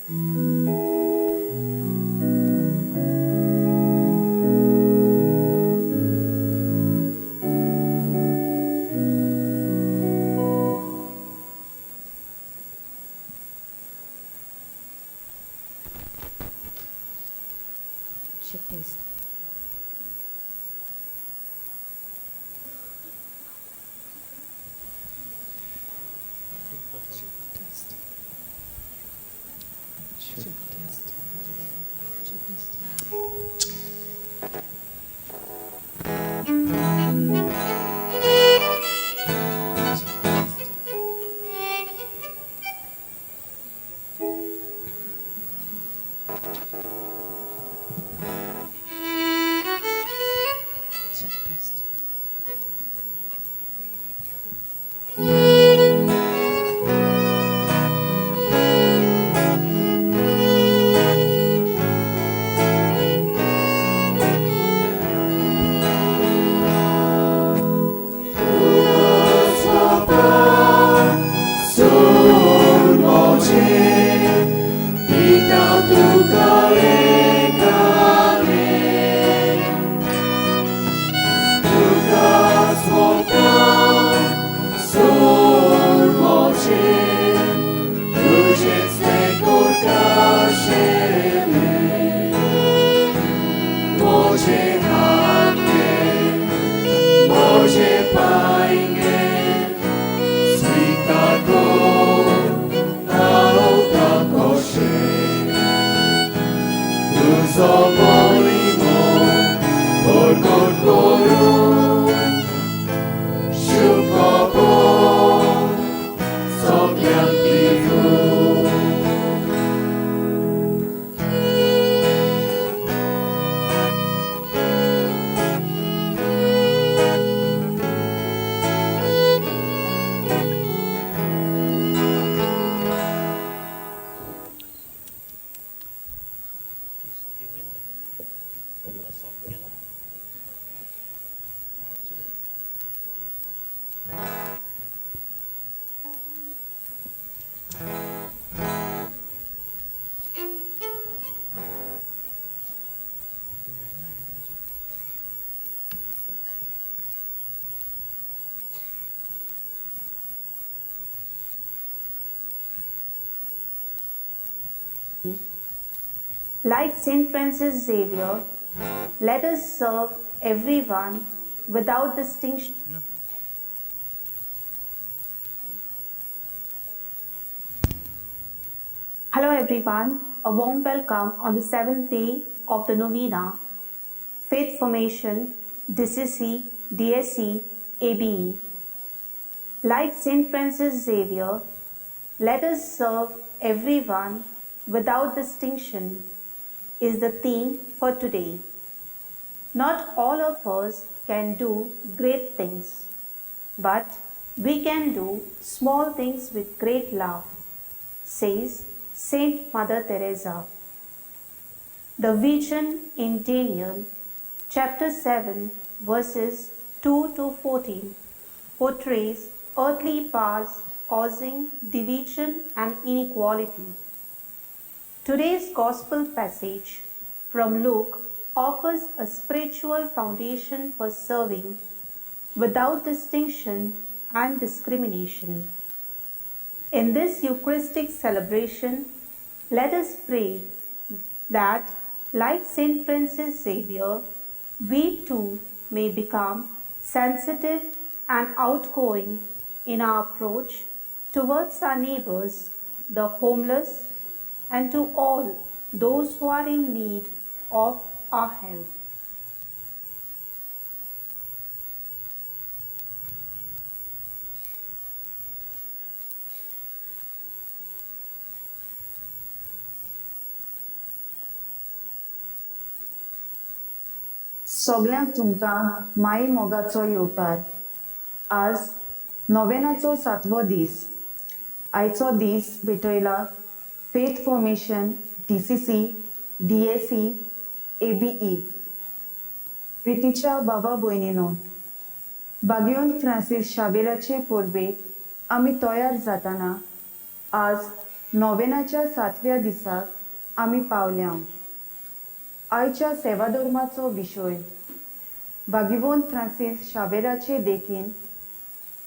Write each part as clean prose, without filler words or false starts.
Check test. Test. Check test. Check test. Check test. Check test. Like St. Francis Xavier, let us serve everyone without distinction. No. Hello everyone, a warm welcome on the 7th day of the Novena, Faith Formation, DCC, DSC, ABE. Like St. Francis Xavier, let us serve everyone without distinction is the theme for today. Not all of us can do great things, but we can do small things with great love, says Saint Mother Teresa. The vision in Daniel chapter 7 verses 2 to 14 portrays earthly powers causing division and inequality. Today's gospel passage from Luke offers a spiritual foundation for serving without distinction and discrimination. In this Eucharistic celebration, let us pray that, like St. Francis Xavier, we too may become sensitive and outgoing in our approach towards our neighbors, the homeless, and to all those who are in need of our help. सगल्यांक तुमकां माई मोगाचो येवकार. आज नोवेनाचो सातवो दीस. आयचो दीस भेटयला faith formation DCC DSC ABE. प्रितीच्या बाबा भयणीनो, बागियोन Francis शावेराचे परबेक आमी तयार जाताना आज नोवेनाच्या सातव्या दिसाक आमी पावल्या. आयच्या सेवाधर्माचो विशय भागिवंत फ्रांसीस शावेराचे देखीन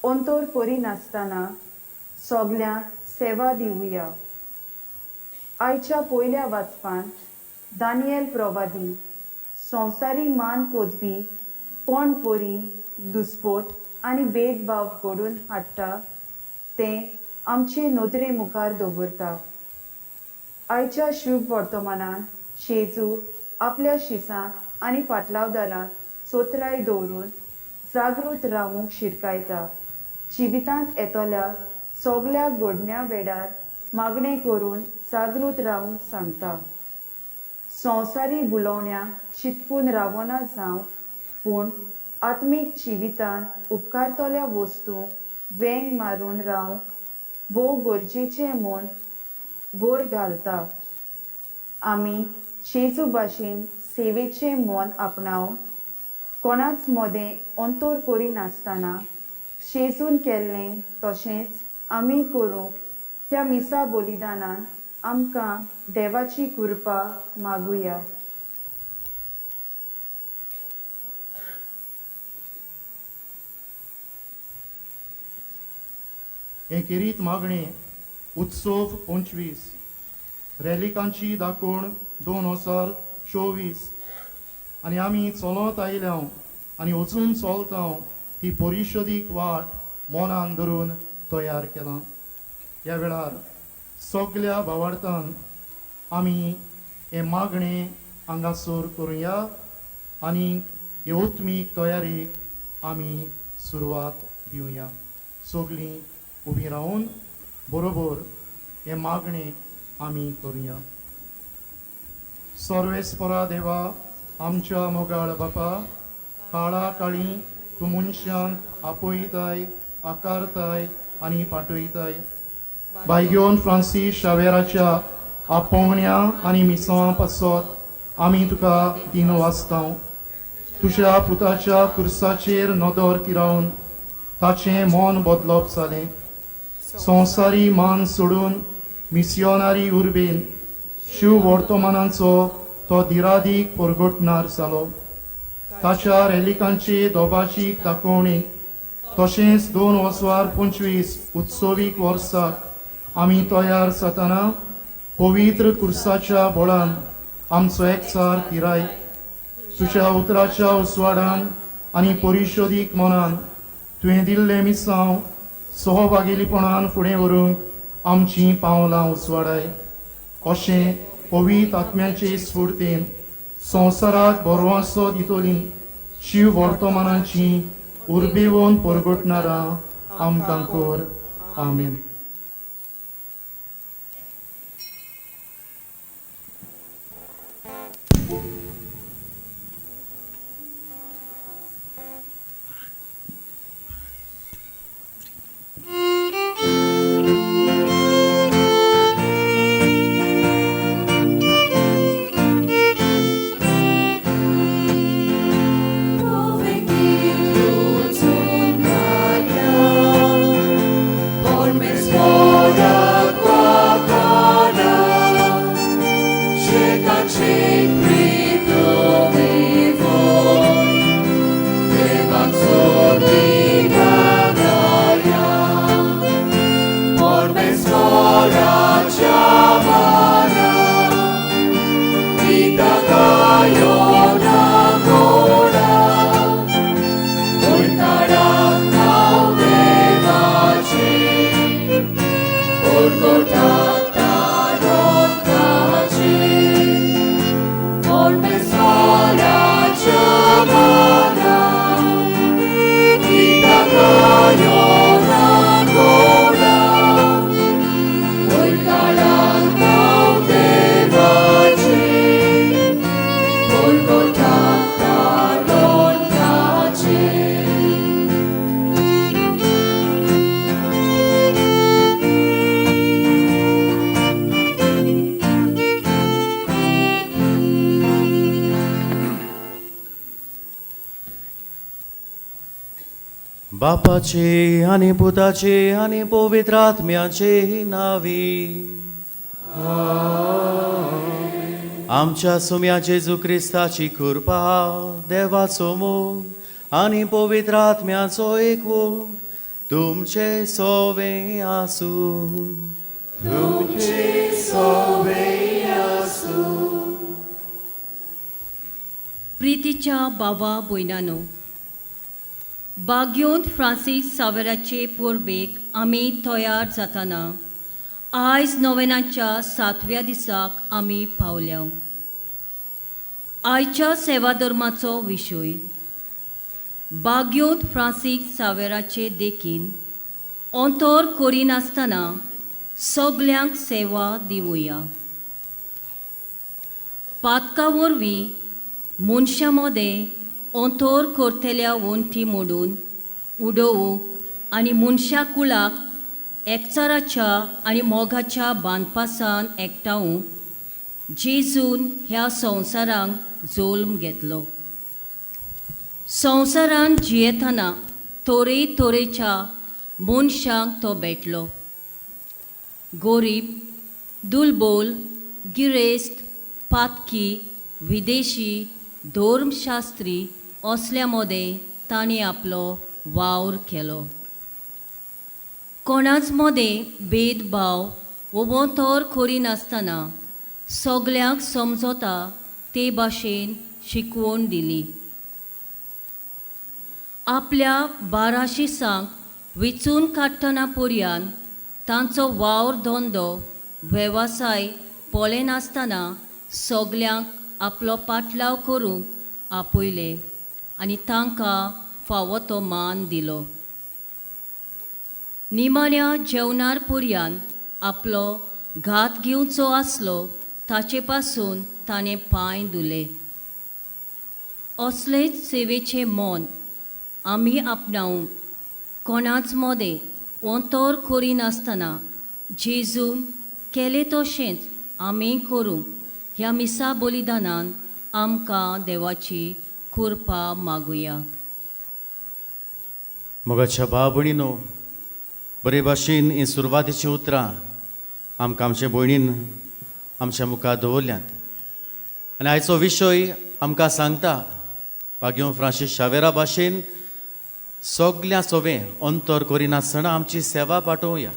अंतर करिनासतना सगल्यांक सेवा दिवया. आयच्या पयल्या वाचपान दानियल प्रवादी संवसारी मान पदवी कोण परी दुस्पोट आनी भेदभाव घडोवन हाडटा तें आमचे नदरे मुखार दवरता. आयच्या शुभ वर्तमानान शेजू आपल्या शिसांक आनी फाटलावदारांक चोतराय दवरून जागृत रावूंक शिरकायता. जिवितांत येतल्या सगल्या घडण्या वेळार मागणें करून जागृत रावूंक सांगता. संवसारी बुलोवण्यांक चिटकून रावना जावं पूण आत्मीक जिवितांत उपकारतल्या वस्तूंक वेंग मारून रावंक भोव गरजेचें म्हूण भर घालता. आमी जेजू भाशेन सेवेचें मन आपणावन कोणाच मदें अंतर करिनासतना जेजून केल्लें तशेंच आमी करूंक ह्या मिसा बलिदानान आमकां देवाची कृपा मागुया. हे खेरीत मागणें उत्सव 25 रॅलिकांची दाखोवण 2024 आनी आमी चलत आयल्या आनी वचून चलता ती परिशदीक वाट मनान धरून तयार केला. ह्या वेळार सगल्या भावार्थान आमी हें मागणें हांगासर करुया आनी हे उत्मीक तयारेक आमी सुरवात दिवया. सगळीं उबी रावन बरोबर हें मागणें आमी करुया. सर्वेस्परा देवा आमच्या मोगाळ बापा, काळा काळी तूं मनशांक आपयताय, आकारताय आनी पाठयताय. बायगोन फ्रांसीस शावेराच्या आपोवण्या आनी मिसां पासत आमी तुका दिन वाचता. तुज्या पुताच्या कुर्साचेर नदर तिरावन ताचें मन बदलप जालें. संवसारी मान सोडून मिसियोनारी उर्बेन शिव वर्तमानाचो तो दिरादीक परगटणार जालो. ताच्या रेलिकांचे दोबाची दाखोवणी तशेंच 2025 उत्सवीक वर्साक आमी तयार जातना पवित्र कुर्साच्या बळान आमचो एकचार तिराय. तुज्या उतराच्या उजवाडान आनी परिशदीक मनान तुवें दिल्लें मिसांव सहभागीपणान फुडें व्हरूंक आमचीं पावलां उजवाडाय. अशें पवित्र आत्म्याचे स्फुर्तेन संवसाराक बरवासो दितली शिव वर्तमानाची उर्बेवन परगटणारां आमकां कर. आमेन. बापाचे आनी पुताचे आनी पवित्र आत्म्याचे नावी. आमच्या सुम्या जेजू क्रिस्ताची कृपा, देवाचो मोग आनी पवित्र आत्म्याचो एकवट तुमचे सोवे आसूं. तुमचे सोवे आसूं. प्रितीच्या बाबा भयणानो, बाग्योंत फ्रांसीस सावेराचे परबेक आमी तयार जातना आयज नोवेनाच्या सातव्या दिसाक आमी पावल्या. आयच्या सेवाधर्माचो विशय बाग्योंत फ्रांसीस सावेराचे देखीन अंतर करिनासतना सगल्यांक सेवा दिवया. पातका वरवीं मनशां मदें अंतर करतल्या वण्टी मोडून उडोवंक आनी मनशा कुळाक एकचाराच्या आनी मोगाच्या बांदपासान एकठावूंक जेजून ह्या संवसारांक जल्म घेतलो. संवसारांत जियेतना तरे तरेच्या मनशांक तो भेटलो. गरीब, दुलबोल, गिरेस्त, पातकी, विदेशी, धर्मशास्त्री असल्या मदें ताणें आपलो वावर केलो. कोणाच मदें भेदभाव वो वंतर करिनासतना सगल्यांक समजता ते भाशेन शिकवण दिली. आपल्या 12 शिसांक विचून काडटना पर्यान तांचो वावर धंदो वेवसाय पळयनासतना सगल्यांक आपलो पाटलाव करूंक आपयले आनी तांकां फावो तो मान दिलो. निमाण्या जेवणार पर्यान आपलो घात घेवचो आसलो ताचे पासून ताणें पांय धुले. असलेच सेवेचें मन आमी आपणावंक कोणाच मदें अंतर करिनासतना जेजून केलें तशेंच आमी करूंक ह्या मिसा बलिदानान आमकां देवाची कृपा मागुया. मोगाच्या भाव भयणीनो, बरे भाशेन हीं सुरवातीचीं उतरां आमकां आमचे भयणीन आमच्या मुखार दवरल्यांत. आनी आयचो विशय आमकां सांगता बाग्यो फ्रांसीस शावेरा भाशेन सगल्या सोवें अंतर करिनासतना आमची सेवा पाठोवया.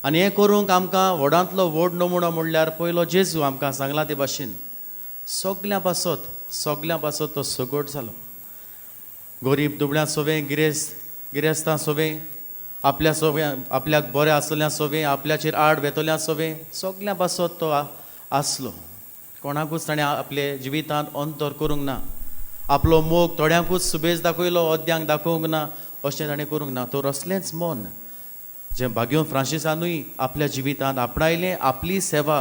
आनी हें करूंक आमकां व्हडांतलो व्हड नमुनो म्हणल्यार पयलो जेजू आमकां सांगला ते भाशेन सगल्यां पासत तो सगट जालो. गरीब दुबळ्यां सोवें, गिरेस्तां सोवें, आपल्या सोवें, आपल्याक बरें आसल्या सोवें, आपल्याचेर आड वेतल्या सोवें, सगल्यां पासत तो आसलो. कोणाकूच ताणें आपले जिवितांत अंतर करूंक ना. आपलो मोग थोड्यांकूच सुबेज दाखयलो, अद्यांक दाखोवंक ना, अशें ताणें करूंक ना. तर असलेंच मन जें बाग्यो फ्रांसिसानूय आपल्या जिवितांत आपणायलें, आपली सेवा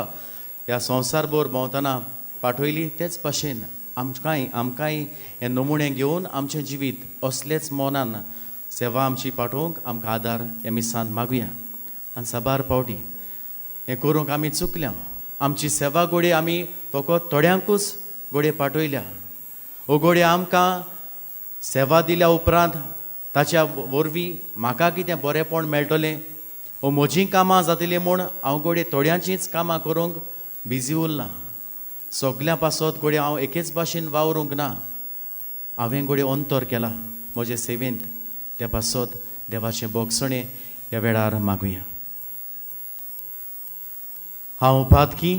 ह्या संवसारभर भोंवतना पाठयली, तेच भाशेन आमकांय हे नमुणे घेवन आमचें जिवीत असलेच मनान सेवा आमची पाठोवंक आमकां आदार ह्या मिसांत मागुया. आनी साबार पावटी हें करूंक आमी चुकल्या. आमची सेवा घोडये आमी फकत थोड्यांकूच घोडये पाठयल्या. ओ घोडये आमकां सेवा दिल्या उपरांत ताच्या वरवीं म्हाका कितें बरेंपण मेळटलें ओ म्हजीं कामां जातलीं म्हूण हांव घोडये थोड्यांचींच कामां करूंक बिजी उरलां. सगल्यां पासत घोडये हांव एकेच भाशेन वावरूंक ना. हांवें घोडये अंतर केला म्हजे सेवेंत. त्या पासत देवाचें बोगसणें ह्या वेळार मागुया. हांव पातकी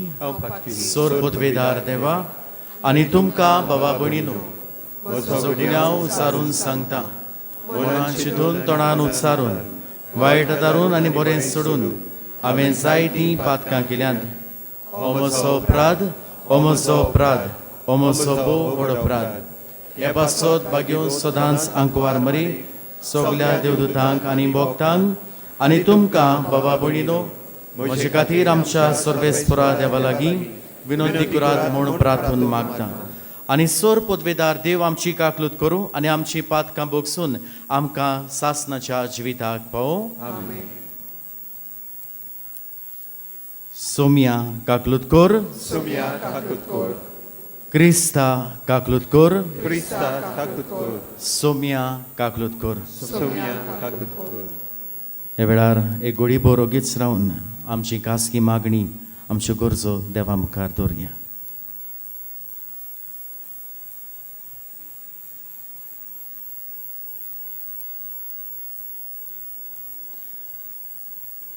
सोर पदवेदार देवा आनी तुमकां बाबा भयणीनो म्हजो गुन्यांव उचारून सांगता. मनान चिंतून तोंडान उच्चारून वायट दारून आनी बरें सोडून हांवें जायतीं पातकां केल्यांत. हो म्हजो अपराध, हो म्हजो अपराध, हो म्हजो भोव व्हड अपराध. हे पासत बागेवन सदांच आंकवार मरी सगल्या देवदूतांक आनी भक्तांक आनी तुमकां बाबा भयणीनो म्हजे खातीर आमच्या सर्वेस्परा देवा लागीं विनंती करात म्हूण प्रार्थन मागता. आनी सोर पदवेदार देव आमची काकलूत करूं आनी आमची पातकां बोगसून आमकां सासनाच्या जिविताक पावोवं. सोम्या काकलूत कर, सोम्या काकलूत कर, क्रिस्ता काकलूत कर, क्रिस्ता काकलूत कर, सोम्या काकलूत कर, सोम्या काकलूत कर. ह्या वेळार एक गोडी बोरोगीच रावन आमची खासगी मागणी, आमच्यो गरजो देवा मुखार दवरया.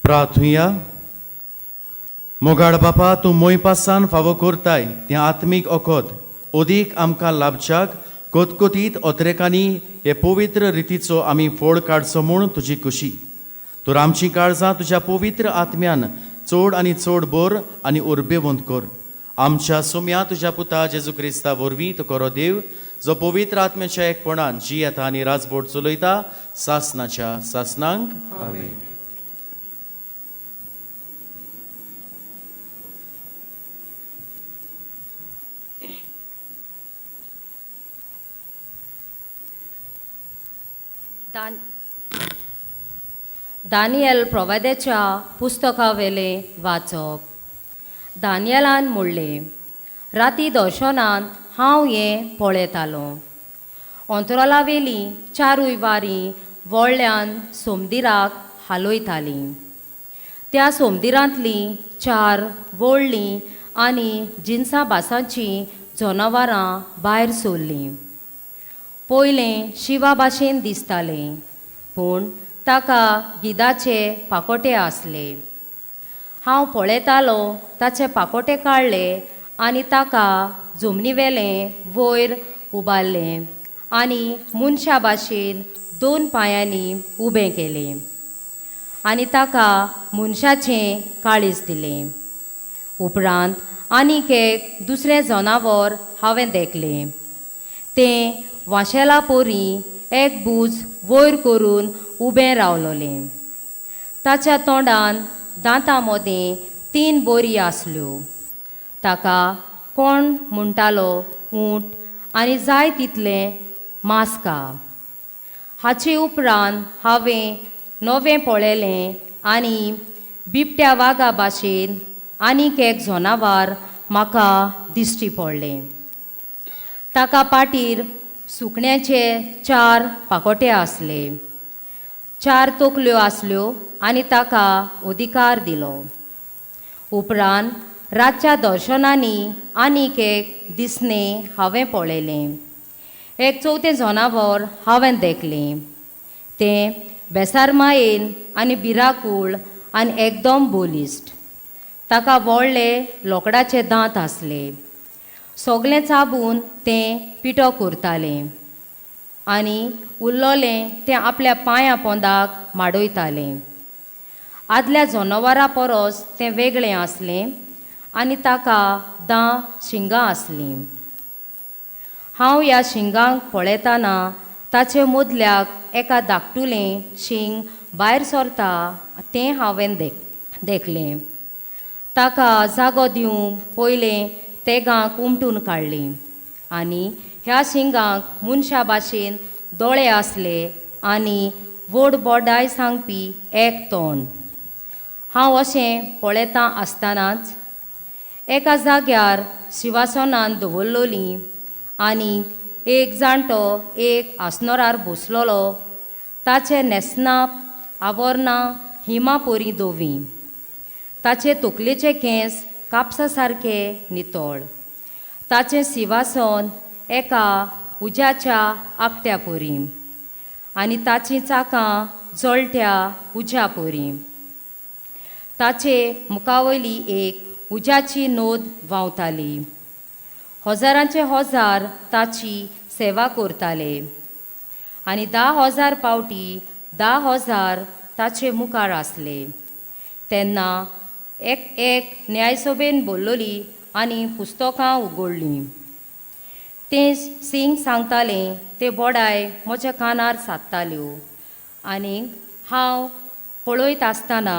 प्रार्थुया. मोगाळ बापा, तूं मोयपासान फावो करताय तें आत्मीक ओखद अदीक आमकां लाभच्याक कोतकोतीत ओतरेकांनी हे पवित्र रितीचो आमी फोड काडचो म्हूण तुजी खुशी. तर आमचीं काळजां तुज्या पवित्र आत्म्यान चड आनी चड बोर आनी उर्बेवंत कर. आमच्या सोम्या तुज्या पुता जेजू क्रिस्ता वरवीं तो खरो देव, जो पवित्र आत्म्याच्या एकपणान जी येता आनी राजबोट चलयता सासनाच्या सासनांक. आमेन. दानियल प्रवाद्याच्या पुस्तकावेलें वाचप. दानियलान म्हणलें, राती दर्शनांत हांव हें पळयतालों. अंतराळावेलीं चारूय वारीं व्हडल्यान सोमदिराक हालयतालीं. त्या सोमदिरांतलीं चार व्हडलीं आनी जिनसां भासांचीं जनावरां भायर सरलीं. पयलें शिवा भाशेन दिसतालें, पूण ताका गिदाचे पाकोटे आसले. हांव पळयतालो, ताचे पाकोटे काडले आनी ताका जमनीवेलें वयर उबारलें आनी मनशा भाशेन दोन पांयांनी उबें केलें आनी ताका मनशाचें काळीज दिलें. उपरांत आनीक एक दुसरें जनावर हांवें देखलें. तें वाशेला पोरी एक बूज वयर करून उबें रावलोलें. ताच्या तोंडान दांतां मदें 3 बोरी आसल्यो. ताका कोण म्हणटालो ऊंट आनी जाय तितलें मास्का. हाचे उपरांत हांवें नवें पळयलें आनी बिबट्या वागा भाशेन आनीक एक जनावर म्हाका दिश्टी पडलें. ताका पाटीर सुकण्याचे 4 पाकोटे आसले, 4 तकल्यो आसल्यो आनी ताका अधिकार दिलो. उपरांत रातच्या दर्शनांनी आनीक एक दिसणें हांवें पळयलें. एक चवथें जनावर हांवें देखलें. तें बेसारमायेन आनी बिराकूळ आनी एकदम बोलिश्ट. ताका व्हडले लोकडाचे दांत आसले. सगळें चाबून तें पिठो करतालें आनी उरलोलें तें आपल्या पांयां पोंदाक माडयतालें. आदल्या जनावरां परस तें वेगळें आसलें आनी ताका 10 शिंगां आसलीं. हांव ह्या शिंगांक पळयतना ताचे मदल्याक एका धाकटुलें शिंग भायर सरता तें हांवें देखलें. ताका जागो दिवंक पयलें तेगांक उमटून काडलीं आनी ह्या शिंगांक मनशा भाशेन दोळे आसले आनी व्हड बोडाय सांगपी एक तोंड. हांव अशें पळयता आसतनाच एका जाग्यार शिवासनान दवरलोलीं आनी एक जाणटो एक आसनोरार बसलोलो. ताचे न्हेसणां आवरणां हिमा पोरी धवीं. ताचे तकलेचे केंस कापसा सारके नितळ. ताचें शिवासन एका उज्याच्या आकट्या पोरी आनी ताचीं चाकां जळट्या उज्या पोरी. ताचे मुखावयली एक उज्याची नोद व्हांवताली. हजारांचे हजार ताची सेवा करताले आनी 10,000 पावटी 10,000 ताचे मुखार आसले. तेन्ना एक एक न्यायसभेन बोल्लोली आनी पुस्तकां उगडलीं. तें सिंग सांगतालें ते बोडाय म्हज्या कानार सादताल्यो आनी हांव पळयत आसतना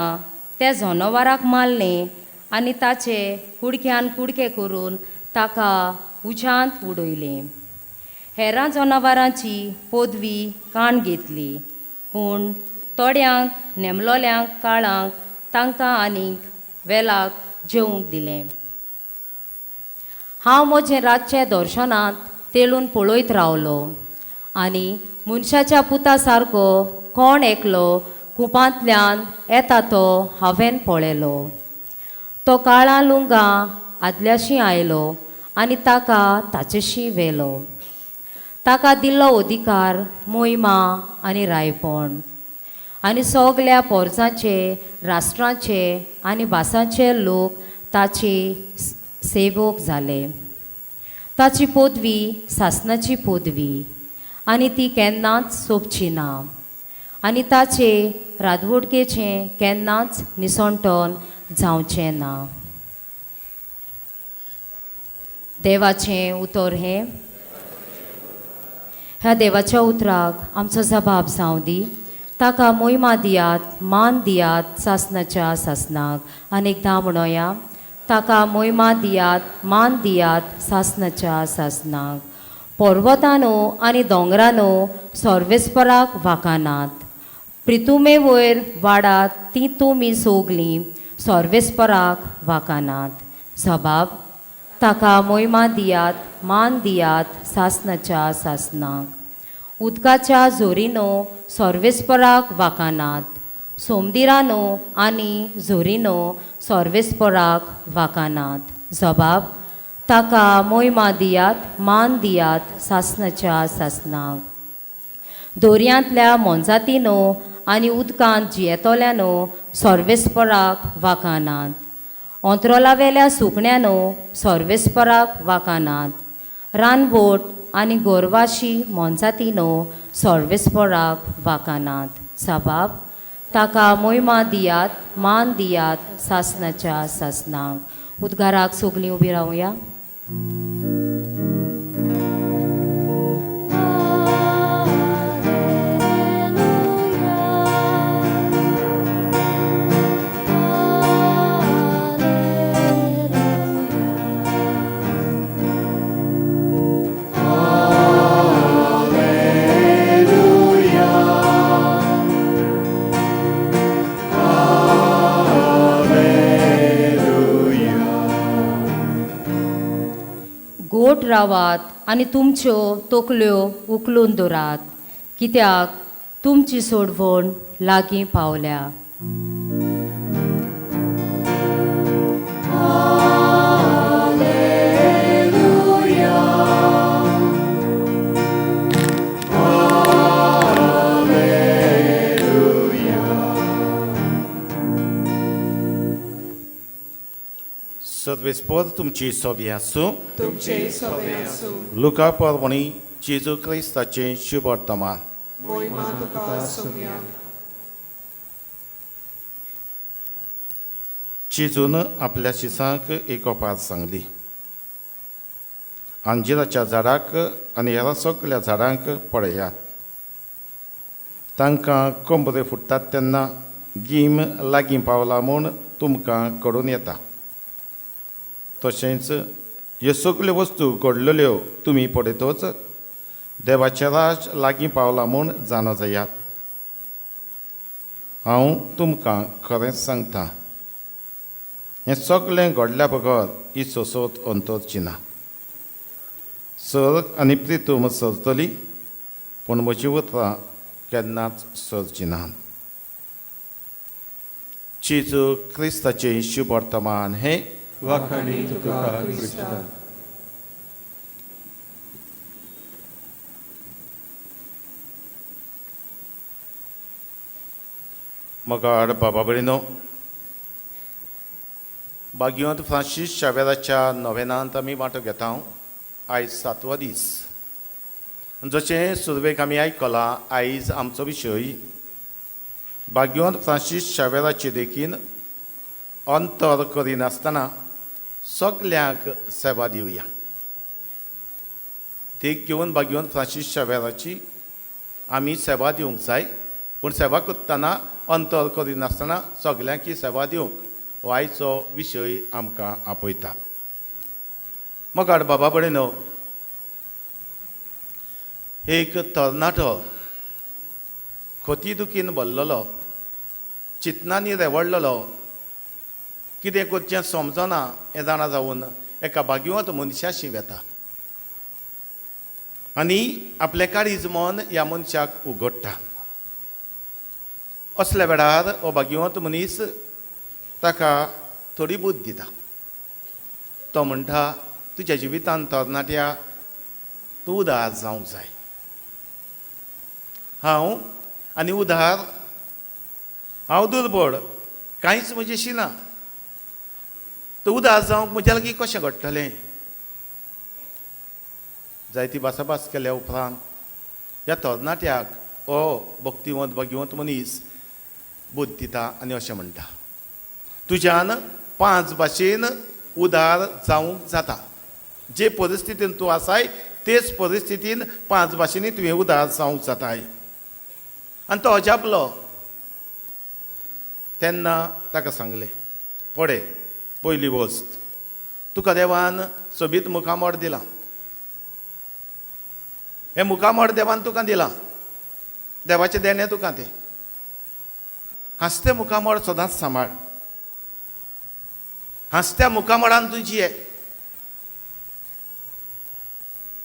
त्या जनावराक मारलें आनी ताचे कुडक्यान कुडके करून ताका उज्यांत उडयलें. हेरां जनावरांची पदवी काण घेतली, पूण थोड्यांक नेमलोल्यांक काळांक तांकां आनीक वेलाक जेवंक दिलें. हांव म्हजें रातचें दर्शनांत तेळून पळयत रावलो आनी मनशाच्या पुता सारको कोण एकलो कुपांतल्यान येता तो हांवें पळयलो. तो काळा लुंगां आदल्याशी आयलो आनी ताका ताचेशी व्हेलो. ताका दिल्लो अधिकार, मोहिमा आनी रायपण आनी सगल्या पोरसांचे राष्ट्रांचे आनी भासांचे लोक ताचे सेवक जाले. ताची पदवी सासनाची पदवी आनी ती केन्नाच सोंपची ना आनी ताचे राजवटकेचें केन्नाच निसणटन जावचें ना. देवाचें उतर हें. ह्या देवाच्या उतराक आमचो जबाब जावं दी. ताका मोहिमा दियात, मान दियात सासनाच्या सासनाक. आनी एकदां म्हणोया, ताका मोहिमा दियात, मान दियात सासनाच्या सासनाक. पर्वतानो आनी दोंगरानो सर्वेस्पराक वाकानात, प्रितुमे वयर वाडात ती तुमी सोगलीं सर्वेस्पराक वाकानात. जबाब, ताका मोहिमा दियात, मान दियात सासनाच्या सासनाक. उदकाच्या झोरीनो सर्वेस्पराक वाकानात, सोमदिरानो आनी झोरीनो सर्वेस्पराक वाकानात. जबाब, ताका मोहिमा दियात, मान दियात सासनाच्या सासनाक. दोरयांतल्या मोनजातीनो आनी उदकांत जियेतल्यानो सर्वेस्पराक वाकानात, अंत्रोलावेल्या सुकण्यानो सर्वेस्पराक वाकानात, रानवट आनी गोरवाशी मोनजातीनो सर्वेस्पराक वाकानात. जबाब, ताका मोहिमा दियात, मान दियात सासनाच्या सासनाक. उद्गाराक सगलीं उबी रावया. गोट रावात आनी तुमच्यो तकल्यो उखलून दवरात, कित्याक तुमची सोडवण लागीं पावल्या. सर्वेस्पर तुमची सोबी आसूं. तुमचे सोबे आसूं. लुका परवणी जेजू क्रिस्ताचें शुभवर्तमान. मोहिमा तुका सोम्या. जेजून आपल्या शिसांक एक ओपार सांगली. अंजिराच्या झाडाक आनी हेर सगल्या झाडांक पळयात, तांकां कोंबरे फुट्टात तेन्ना गीम लागीं पावला म्हूण तुमकां कळून येता. तशेंच ह्यो सगल्यो वस्तू घडलेल्यो तुमी पळयतच देवाचें राज लागीं पावलां म्हूण जाणा जायात. हांव तुमकां खरेंच सांगता, हें सगळें घडल्या बगर ही सोसोत अंतरची ना. सर्ग आनी प्रितूम सरतली, पूण म्हजी उतरां केन्नाच सरची ना. जेजू क्रिस्ताचें शुभवर्तमान हें. वाखाणी तुका क्रिस्ता. मगाड बाबा भयणीनो, बागियोंत फ्रांसीस शावेराच्या नोवेनांत आमी वांटो घेता. आयज सातवो दीस. जशें सुरवेक आमी आयकलां, आयज आमचो विशय बागियोंत फ्रांसीस शावेराचे देखीन अंतर करिनासतना सगल्यांक सेवा दिवया. देख घेवन बागियोंत फ्रांसीस शावेराची आमी सेवा दिवंक जाय, पूण सेवा करतना अंतर करिनासतना सगल्यांक ही सेवा दिवंक हो आयचो विशय आमकां आपयता. मगाड बाबा भयणीनो, एक तरणाटो खती दुखीन भरलेलो, चिंतनांनी रेवडलेलो, कितें करचें समजना हें जाणा जावन एका बागिवंत मनशाशी वेता आनी आपलें काळीज मन ह्या मनशाक उगडटा. असल्या वेळार हो बागिवंत मनीस ताका थोडी बुद्द दिता. तो म्हणटा, तुज्या जिवितांत तरणाट्या तूं उदार जावंक जाय. हांव आनी उदार, हांव दुर्बळ कांयच म्हजेशी ना, तो उदास जावंक म्हज्या लागीं कशें घडटलें? जायती भासाभास केल्या उपरांत ह्या तरणाट्याक हो भक्तिवंत भगिवंत मनीस बुद्द दिता आनी अशें म्हणटा, तुज्यान 5 भाशेन उदार जावंक जाता. जे परिस्थितीन तूं आसाय तेच परिस्थितीन 5 भाशेंनी तुवें उदार जावंक जाताय. आनी तो अजापलो. तेन्ना ताका सांगलें, पळय पयली वस्त, तुका देवान सोबीत मुखामळ दिलां, हें मुखामळ देवान तुका दिलां, देवाचें देणें तुका तें. हांसतें मुखामळ सदांच सांबाळ, हांसत्या मुखामळान तूं जिये.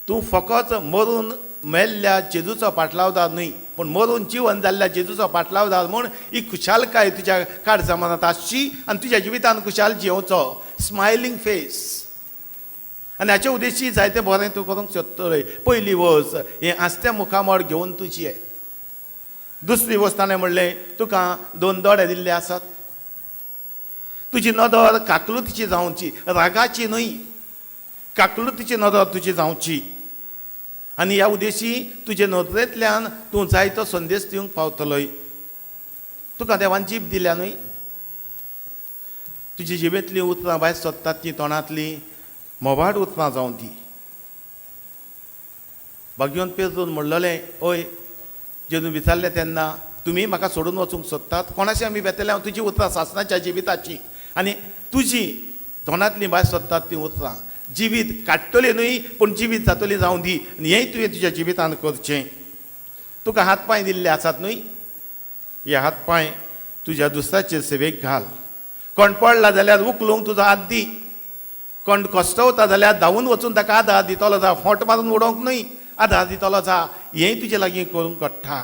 तूं फकत मरून मेल्ल्या जेजूचो पाटलावदार न्हय, पूण मरून जिवन जाल्ल्या जेजूचो पाटलावदार म्हूण ही खुशालकाय तुज्या काळजा मनांत आसची आनी तुज्या जिवितान खुशाल जियोवचो, स्मायलींग फेस. आनी हाचे उद्देशी जायते बरें तूं करूंक सोदतलोय. पयली वस्त हें हांसतें मुखामळ घेवन तूं जिये. दुसरी वस्त ताणें म्हणलें, तुका 2 दोळे दिल्ले आसात, तुजी नदर काकलुतीची जावची, रागाची न्हय, काकलुतीची नदर तुजी जावची. आनी ह्या उद्देशी तुजे नदरेंतल्यान तूं जायतो संदेश दिवंक पावतलोय. तुका देवान जीब दिल्या न्हय, तुजी जिबेंतलीं उतरां भायर सोदतात तीं तोंडांतलीं म्होवाळ उतरां जावं ती. भाग्योन पेजून म्हणलेलें, ओय जेजून विचारलें तेन्ना, तुमी म्हाका सोडून वचूंक सोदतात, कोणाशी आमी वेतले? हांव तुजी उतरां सासणाच्या जिविताची आनी तुजी तोंडांतलीं भायर सोदतात तीं उतरां जिवीत काडटली न्हय, पूण जिवीत जातली जावं दी. आनी हेंय तुवें तुज्या जिवितान करचें. तुका हात पांय दिल्ले आसात न्हय, हे हात पांय तुज्या दुसऱ्याचे सेवेक घाल. कोण पडला जाल्यार उखलूंक तुजो हात दी, कोण कश्टवता जाल्यार धांवून वचून ताका आदार दितलो जा, फोट मारून उडोवंक न्हय, आदार दितलो जा. हेंय तुजे लागीं करूंक घडटा.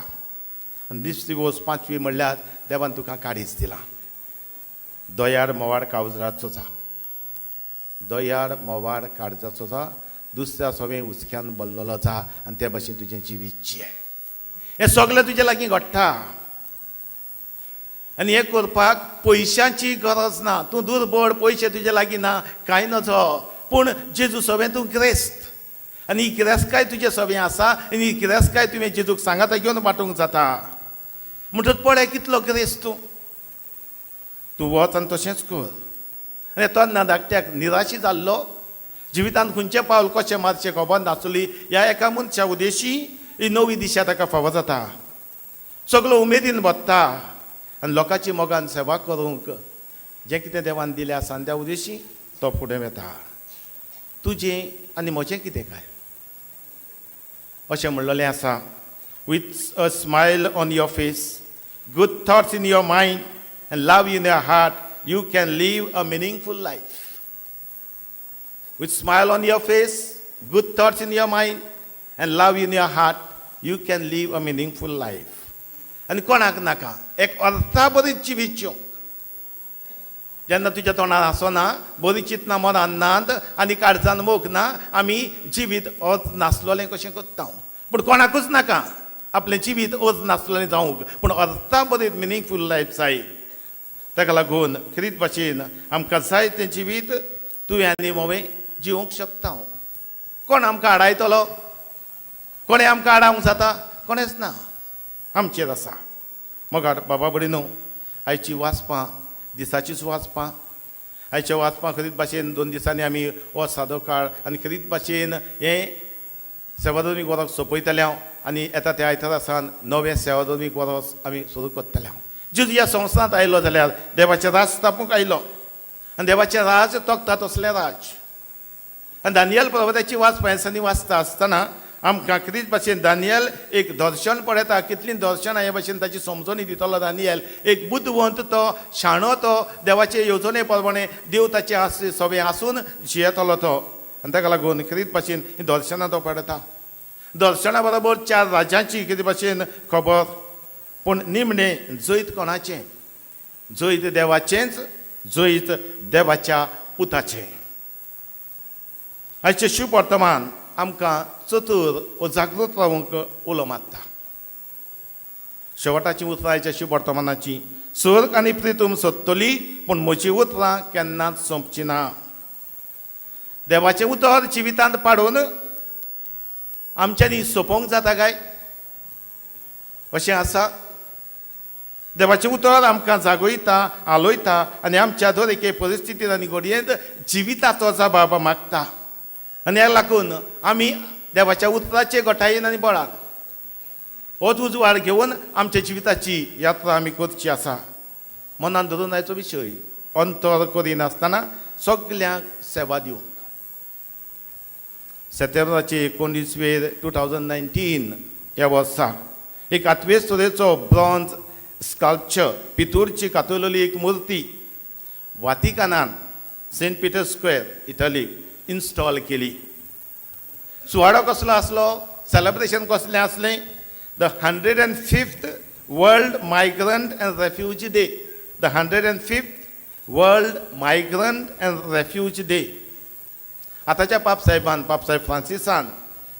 आनी दुसरी वस्त 5वी म्हणल्यार देवान तुका काडीच दिलां, दयाळ मोवाळ काळजाचो जा, दयाळ मोवाळ काळजाचो जा, दुसऱ्या सवें हुसक्यान भरलेलो जा आनी ते भाशेन तुजें जिवीत जिये. हें सगळें तुजे लागीं घडटा. आनी हें करपाक पयशांची गरज ना. तूं दुर्बळ, पयशे तुजे लागीं ना, कांय नजो, पूण जेजू सवें तूं गिरेस्त आनी ही गिरेस्तकाय तुजे सवें आसा आनी ही गिरेस्तकाय तुवें जेजूक सांगाता घेवन वांटूंक जाता. म्हणटच पळय कितलो गिरेस्त तूं, तूं वच आनी तशेंच कर. आनी तरणा धाकट्याक निराशी जाल्लो, जिवितांत खंयचें पावल कशें मारचें खबर नासली, ह्या एका मनशा उद्देशी ही नवी दिशा ताका फावो जाता. सगलो उमेदीन भरता आनी लोकांची मोगान सेवा करूंक जें कितें देवान दिलें आसा आनी त्या उद्देशी तो फुडें वता. तुजें आनी म्हजें कितें काय अशें म्हणलेलें आसा, with a smile on your face, good thoughts in your mind and love in your heart, you can live a meaningful life. With smile on your face, good thoughts in your mind and love in your heart, you can live a meaningful life. आनी कोणाक नाका एक अर्था बरी जिवीत जिवंक. जेन्ना तुज्या तोंडार आसना, बरी चिंतना मनान नात आनी काळजान मोग ना, आमी जिवीत अर्थ नासलोलें कशें करता. पूण कोणाकूच नाका आपलें जिवीत अर्थ नासलोलें जावंक, पूण अर्था बरी मिनींगफूल लायफ जाय. ताका लागून खेरीत भाशेन आमकां जाय तें जिवीत तुवें आनी मोवें जिवंक शकता. कोण आमकां आडायतलो? कोणें आमकां आडावंक जाता? कोणेंच ना. आमचेर आसा. मगार बाबा भयणीनो, आयची वाचपां दिसाचीच वाचपां, आयच्या वाचपां खेरीत भाशेन 2 दिसांनी आमी हो सादो काळ आनी खेरीत भाशेन हें सेवाधर्मीक वरस सोंपयतले हांव आनी येता त्या आयतारा सावन नवें सेवाधर्मीक वरस आमी सुरू करतले हांव. जेजू ह्या संवसारांत आयलो जाल्यार देवाचें राज स्थापूंक आयलो आनी देवाचें राज तोखता तसलें राज. आनी दानियल पर्वताची वाचपां दिसांनी वाचता आसतना आमकां खेरीत भाशेन दानियल एक दर्शन पळयता. कितलीं दर्शनां हे भाशेन ताची समजणी दितलो दानियल. एक बुदवंत तो, शाणो तो, देवाचे येवजणे प्रमाणे देव ताचे आस सवें आसून जियेतलो तो. आनी ताका लागून खेरीत भाशेन हीं दर्शनां तो पळयता. दर्शना बरोबर 4 राज्यांची खेरीत भाशेन खबर, पूण निमणें जैत कोणाचें? जैत देवाचेंच, जैत देवाच्या पुताचें. आयचें शुभ वर्तमान आमकां चतूर वो जागृत रावंक उलो मारता. शेवटाची उतरां आयच्या शुभ वर्तमानाची, स्वर्ग आनी प्रितूम सोदतली, पूण म्हजी उतरां केन्नाच सोंपची ना. देवाचें उतर जिवितांत पाडून आमच्यांनी सोंपोवंक जाता काय? अशें आसा. देवाचें उतर आमकां जागयता, आलोयता आनी आमच्या दर एके परिस्थितींत आनी घडयेंत जिविताचो जबाब मागता. आनी ह्या लागून आमी देवाच्या उतराचे घटायेन आनी बळान होच उजवाड घेवन आमच्या जिविताची यात्रा आमी करची आसा. मनान धरून आयचो विशय अंतर करिनासतना सगल्यांक सेवा दिवंक. सप्टेंबराचे 19वेर 2019 ह्या वर्सा एक आठवे सुरेचो ब्रॉन्ज स्कल्पचर, पितूरची कातुरलेली एक मुर्ती वातिकानान सेंट पिटर स्क्वेअर इटलीक इन्स्टॉल केली. सुवाळो कसलो आसलो, सेलेब्रेशन कसलें आसलें? The 105th World Migrant and Refugee Day. The 105th World Migrant and Refugee Day. आतांच्या पापसाहेबान, पापसाहेब फ्रांसिसान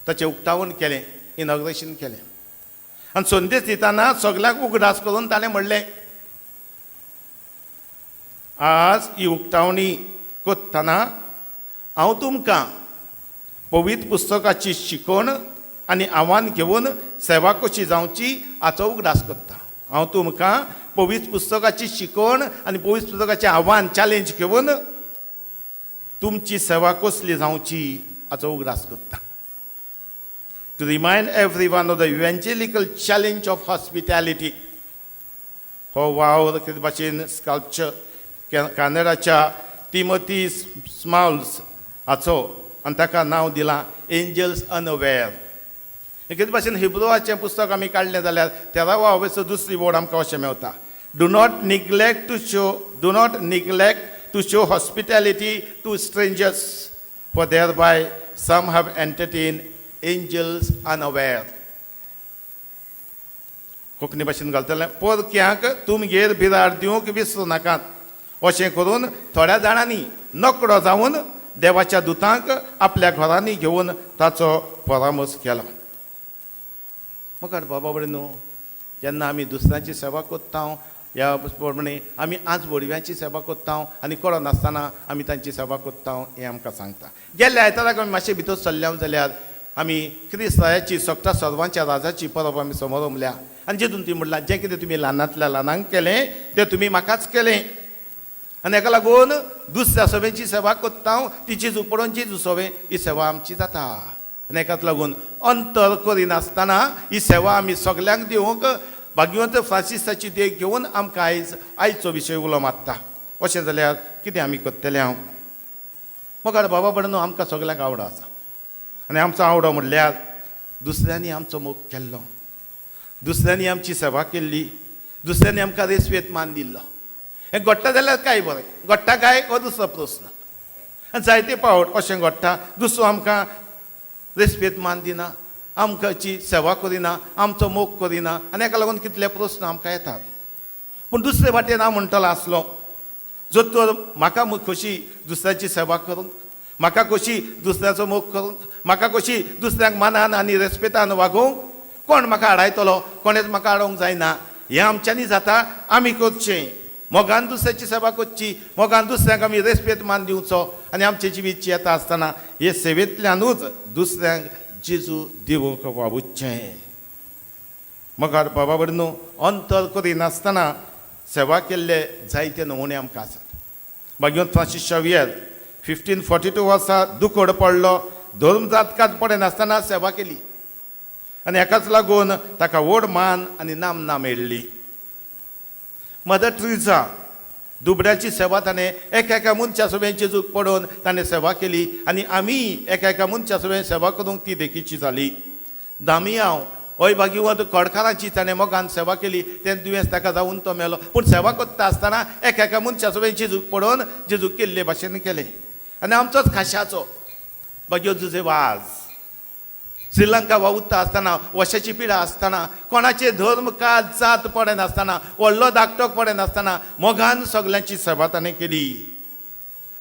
ताचें उक्तावण केलें, इनॉग्रेशन केलें आनी संदेश दितना सगल्यांक उगडास करून ताणें म्हणलें, आज ही उक्तावणी करतना हांव तुमकां पवित्र पुस्तकाची शिकवण आनी आव्हान घेवन सेवा कशी जावची हाचो उगडास करता. हांव तुमकां पवित्र पुस्तकाची शिकवण आनी पवित्र पुस्तकाचें आव्हान, चॅलेंज घेवन तुमची सेवा कसली जावची हाचो उगडास करता. To remind everyone of the evangelical challenge of hospitality. हो वावर कितें भाशेन स्कल्पचर कानडाच्या तिमोथी स्माउल्स हाचो आनी ताका नांव दिलां एंजल्स अनअवेर. कितें भाशेन हिब्रुवाचें पुस्तक आमी काडलें जाल्यार 13वा अवेसो दुसरी बोर्ड आमकां अशें मेवता, do not neglect to show hospitality to strangers, for thereby some have entertained angels unaware. Konkani भाशेन घालतलें, परक्यांक तुमगेर बिराड दिवंक विसरूं नाकात. अशें करून थोड्या जाणांनी नकडो जावन देवाच्या दुतांक आपल्या घरांनी घेवन ताचो परामर्श केलो. मुखार बाबा न्हू, जेन्ना आमी दुसऱ्यांची सेवा करता ह्या प्रमाणे आमी आज वडव्यांची सेवा करता आनी कळनासतना आमी तांची सेवा करता हें आमकां सांगता. गेल्ल्या आयताराक आमी मातशें भितर सरल्या जाल्यार आमी क्रिस्ताची सगळ्या सर्वांच्या राजाची परब आमी समरमल्या आनी जेतून ती म्हणलां, जें कितें तुमी ल्हानांतल्या ल्हानांक केलें तें तुमी म्हाकाच केलें. आनी हेका लागून दुसऱ्या सभेची सेवा करता ती जेजू पडोवन जेजू सवे ही सेवा आमची जाता. आनी हेकाच लागून अंतर करिनासतना ही सेवा आमी सगल्यांक दिवंक भाग्यवंत फ्रांसिसाची देख घेवन आमकां आयज आयचो विशय उलो मारता. अशें जाल्यार कितें आमी करतलें? हांव मुखार बाबा बडनो आमकां सगल्यांक आवडो आसा आनी आमचो आवडो म्हणल्यार दुसऱ्यांनी आमचो मोग केल्लो, दुसऱ्यांनी आमची सेवा केल्ली, दुसऱ्यांनी आमकां रेस्पेद मान दिल्लो. हें घडटा जाल्यार काय बरें, घडटा काय हो दुसरो प्रस्न. आनी जायते पावट अशें घडटा, दुसरो आमकां रेस्पेद मान दिना, आमकांची सेवा करिना, आमचो मोग करिना आनी हेका लागून कितले प्रस्न आमकां येतात. पूण दुसरे वाटेन हांव म्हणटलो आसलो, जर तर म्हाका खोशी दुसऱ्याची सेवा करूंक, म्हाका खोशी दुसऱ्याचो मोग करूंक, म्हाका खोशी दुसऱ्यांक मानान आनी रेस्पेतान वागोवंक, कोण म्हाका आडायतलो? कोणेच म्हाका आडोवंक जायना. हें आमच्यांनी जाता, आमी करचें. मोगान दुसऱ्याची सेवा करची, मोगान दुसऱ्यांक आमी रेस्पेद मान दिवचो आनी आमचे जिवीत येता आसतना हे सेवेंतल्यानूच दुसऱ्यांक जेजू दिवंक वावुरचें. मगार बाबा न्हू अंतर करिनासतना सेवा केल्ले जायते नमुने आमकां आसात. भाग्यवंत फ्रांसीस शावियर 1542 वर्सा दुखोड पडलो, धर्म जातकात पडनासतना सेवा केली आनी हेकाच लागून ताका व्हड मान आनी नामना मेळ्ळी. मदर ट्रिजा दुबड्याची सेवा ताणें एका एका मनशा सवें जेजूक पडोवन ताणें सेवा केली आनी आमी एका एका मनशा सवें सेवा करूंक ती देखीची जाली. दामियांव हय भाग्यवंत कडकारांची ताणें मोगान सेवा केली, तें दुयेंस ताका जावन तो मेलो, पूण सेवा करता आसतना एका एका मनशा सवें जेजूक पडोवन जेजूक केल्ले भाशेन केलें. आनी आमचोच खाश्याचो भाग्यवंत जुजे वाज श्रीलंका वावुरता आसतना, वशाची पिडा आसतना, कोणाचे धर्म कात जात पडनासतना, व्हडलो धाकटो पडनासतना मोगान सगल्यांची सेवा ताणें केली.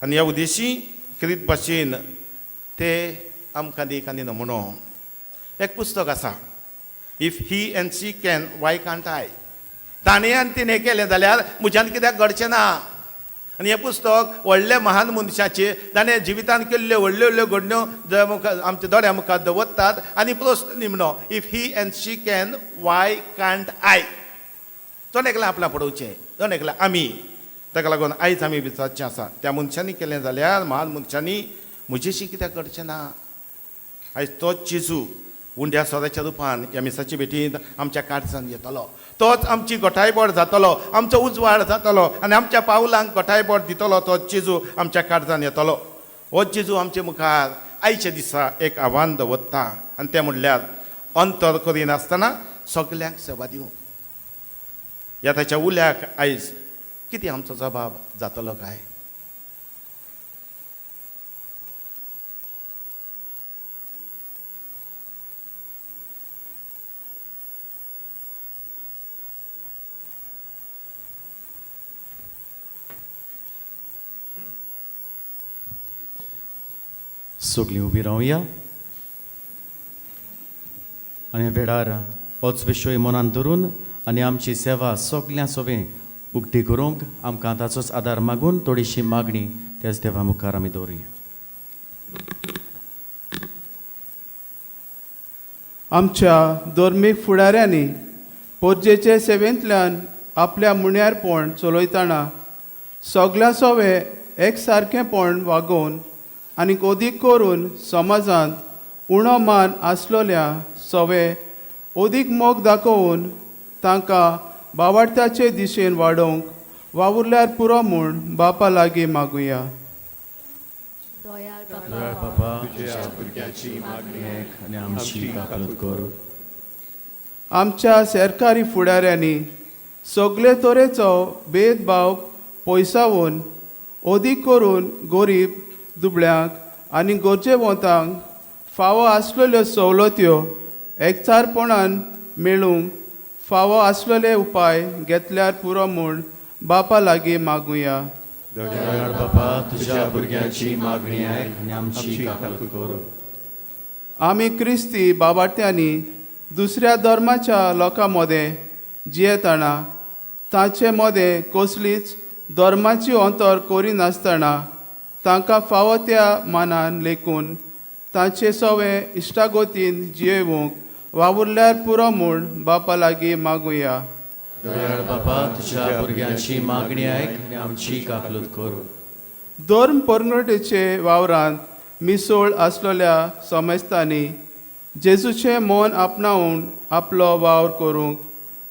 आनी ह्या उद्देशी क्रीत भाशेन ते आमकां देख आनी नमुनो. एक पुस्तक आसा, if he and she can why can't I, ताणें आनी तिणें केलें जाल्यार म्हज्यान कित्याक घडचें ना. आनी हें पुस्तक व्हडल्या महान मनशाचें ताणें जिवितान केल्ल्यो व्हडल्यो व्हडल्यो घडण्यो आमच्या दोळ्या मुखार दवरतात. आनी प्रस्न निमणो, if he and she can, why can't I? जण एकल्यान आपल्या पडोवचें, जण एकल्या आमी. ताका लागून आयज आमी विचारचें आसा, त्या मनशांनी केलें जाल्यार महान मनशांनी म्हजेशी कित्याक घडचें ना? आयज तोच जेजू उंड्या सोऱ्याच्या रुपान ह्या मिसाचे भेटींत आमच्या काळजान येतलो, तोच आमची गोठायबोट जातलो, आमचो उजवाड जातलो आनी आमच्या पावलांक गोठायबोट दितलो. तोच जेजू आमच्या काळजान येतलो. हो जेजू आमचे मुखार आयच्या दिसा एक आव्हान दवरता आनी तें म्हणल्यार अंतर करिनासतना सगल्यांक सेवा दिवंक. ह्या ताच्या उल्याक आयज कितें आमचो जबाब जातलो काय? सगळीं उबी रावया आनी वेळार होच विशय मनान धरून आनी आमची सेवा सगळ्यां सोबें उक्ती करूंक आमकां ताचोच आदार मागून थोडीशी मागणी त्याच देवा मुखार आमी दवरुया. आमच्या धर्मीक फुडाऱ्यांनी पोरजेचे सेवेंतल्यान आपल्या मुण्यारपण चलयतना सगळ्या सोवे एकसारकेंपण वागोवन आनी अदीक करून समाजांत उणो मान आसलोल्या सवे अदीक मोग दाखोवन तांकां बावडत्याचे दिशेन वाडोवंक वावुरल्यार पुरो म्हूण बापा लागीं मागुया. दयाळ बापा, तुज्या भुरग्याची मागणी आयक आनी आमची काकूत कर. आमच्या सरकारी फुडाऱ्यांनी सगळे तरेचो भेदभाव पयसावन अदीक करून गरीब दुबळ्यांक आनी गरजेवंतांक फावो आसलेल्यो सवलत्यो एकचारपणान मेळूंक फावो आसलेले उपाय घेतल्यार पुरो म्हूण बापा लागीं मागुया. दयाळ बापा, तुज्या भुरग्याची मागणी आयक आनी आमची काकूत कर. आमी क्रिस्ती बाबाट्यांनी दुसऱ्या धर्माच्या लोकां मदें जियेतना तांचे मदें कसलीच धर्माची अंतर करिनासतना तांकां फावो त्या मानान लेखून तांचे सवे इश्टागतीन जियेवंक वावुरल्यार पुरो म्हूण बापा लागीं मागुया. दयाळ बापा, तुज्या भुरग्यांची मागणी आयक आनी आमची काकूत कर. धर्म परंगटेचे वावरांत मिसोळ आसलेल्या समेस्तांनी जेजूचें मन आपणावन आपलो वावर करूंक